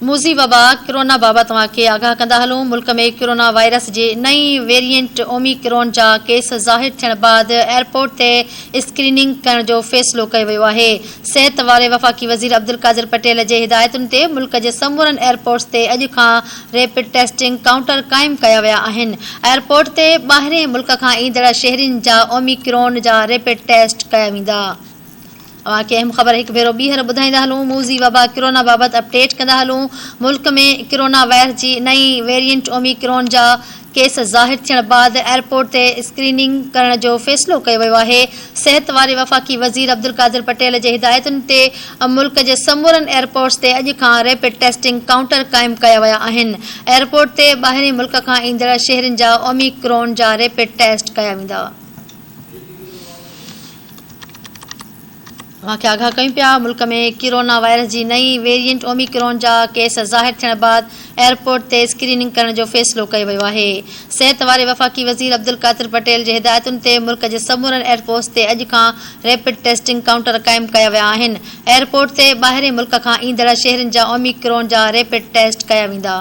موذي وبا ڪرونا بابت اوهان کي آگاهه ڪندا هلون، ملڪ ۾ ڪرونا وائرس جي نئين ويريئنٽ اومي ڪرون جا ڪيس ظاهر ٿيڻ بعد ايئرپورٽ تي اسڪريننگ ڪرڻ جو فيصلو ڪيو ويو آهي. صحت واري وفاقي وزير عبدالقادر پٽيل جي هدايتن تي ملڪ جي سمورن ايئرپورٽس تي اڄ کان ريپڊ ٽيسٽنگ ڪائونٽر قائم ڪيا ويا آهن. ايئرپورٽ تي ٻاهرين ملڪ کان ايندڙ شهرين جا اومي ڪرون جا ريپڊ ٽيسٽ ڪيا ويندا. اوهان کي اهم خبر هڪ ڀيرو ٻيهر ٻڌائيندا هلون، موذي وبا ڪرونا بابت اپڊيٽ ڪندا هلون، ملڪ ۾ ڪرونا وائرس جي نئين ويريئنٽ اومي ڪرون جا ڪيس ظاهر ٿيڻ بعد ايئرپورٽ تي اسڪريننگ ڪرڻ جو فيصلو ڪيو ويو آهي، صحت واري وفاقي وزير عبدالقادر پٽيل جي هدايتن تي ملڪ جي سمورن ايئرپورٽس تي اڄ کان ريپڊ ٽيسٽنگ ڪائونٽر قائم ڪيا ويا آهن، ايئرپورٽ تي ٻاهرين ملڪ کان ايندڙ شهرين جا اومي ڪرون جا ريپڊ ٽيسٽ ڪيا ويندا. اوهان کي آگاهه ڪيون پيا، ملڪ ۾ ڪرونا وائرس جي نئين ويريئنٽ اوميڪرون جا ڪيس ظاهر ٿيڻ بعد ايئرپورٽ تي اسڪريننگ ڪرڻ جو فيصلو ڪيو ويو آهي. صحت واري وفاقي وزير عبدالقادر پٽيل جي هدايتن تي ملڪ جي سمورن ايئرپورٽس تي اڄ کان ريپڊ ٽيسٽنگ ڪائونٽر قائم ڪيا ويا آهن، ايئرپورٽ تي ٻاهرين ملڪ کان ايندڙ شهرين جا اوميڪرون جا ريپڊ ٽيسٽ ڪيا ويندا.